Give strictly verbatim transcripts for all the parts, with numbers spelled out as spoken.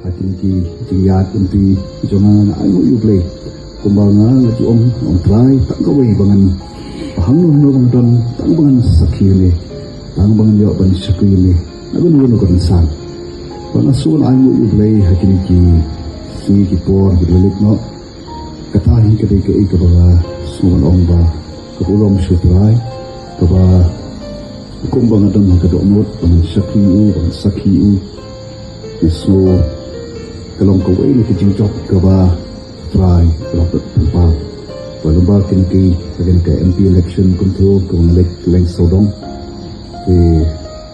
Ha kine ki jingïaid lynti jong nga, nga ainguh ïa U Blei. Kumba nga, nga ju ong, ong Trai, tang kawei ba ngan, ba hangno hangno ba nga don, tang ba ngan sakhi ïa me, tang ba ngan ïoh ban shakri ïa me na kano kano ka rynsan. Ba nga sngewbha ainguh ïa U Blei ha kine ki sngi ki por kiba la leit noh. Kata hi ka dei kaei kaba nga sngewbha ban ong ba ka burom sha U Trai, kaba kumba nga don ha ka dohnud ba ngan shakri ïa u, ba ngan sakhi ïa u. Nga sngew ka long kawei na ka jingjop kaba U Trai u la pynpaw. Ba lyngba kine ki, kine ki M P election kumto, kaba nga leit kylleng sawdong. Te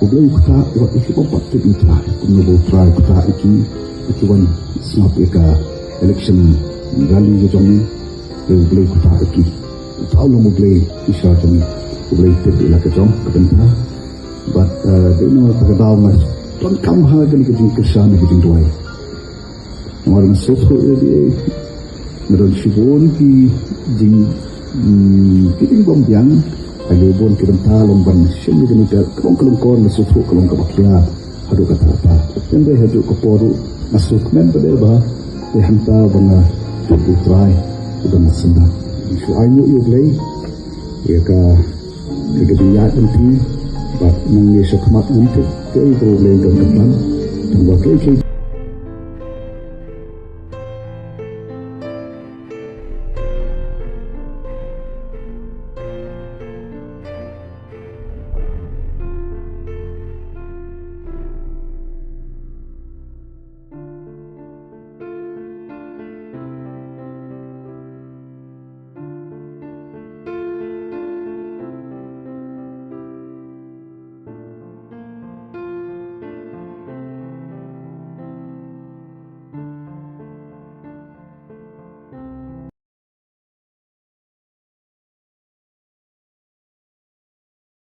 U Blei u ktah, wat ïa ki bym pat tip ïa U Trai, kumno ba U Trai u ktah ïa ki, ïa ki wan sngap ïa ka election rally ka jong ngi. Te U Blei u ktah ïa ki. Uta u long U Blei, Isha jong ngi. U Blei u tip ïa la ka jong ka bynta. Bad, eh, dei na kata ka daw nga donkam ha kane ka jingkyrshan, ka jingduwai. Namar nga sngewthuh ïa lade, nga don shibun ki jing, mm, ki jingbymbiang ha shibun ki bynta, long ban shim ïa kane ka, ka long, ka long kor, nga sngewthuh ka long kaba khia haduh katta katta. Hynrei haduh ka por ruh nga sngewkmen pat ba dei hangta ba nga tip U Trai uba nga sngewthuh. Shu ainguh ïa U Blei ïa ka, ïa ka jingïaid lynti bad nang ïa sha khmat ngan tip kaei kaba U Blei u don ka plan. Tang ba kaei kaei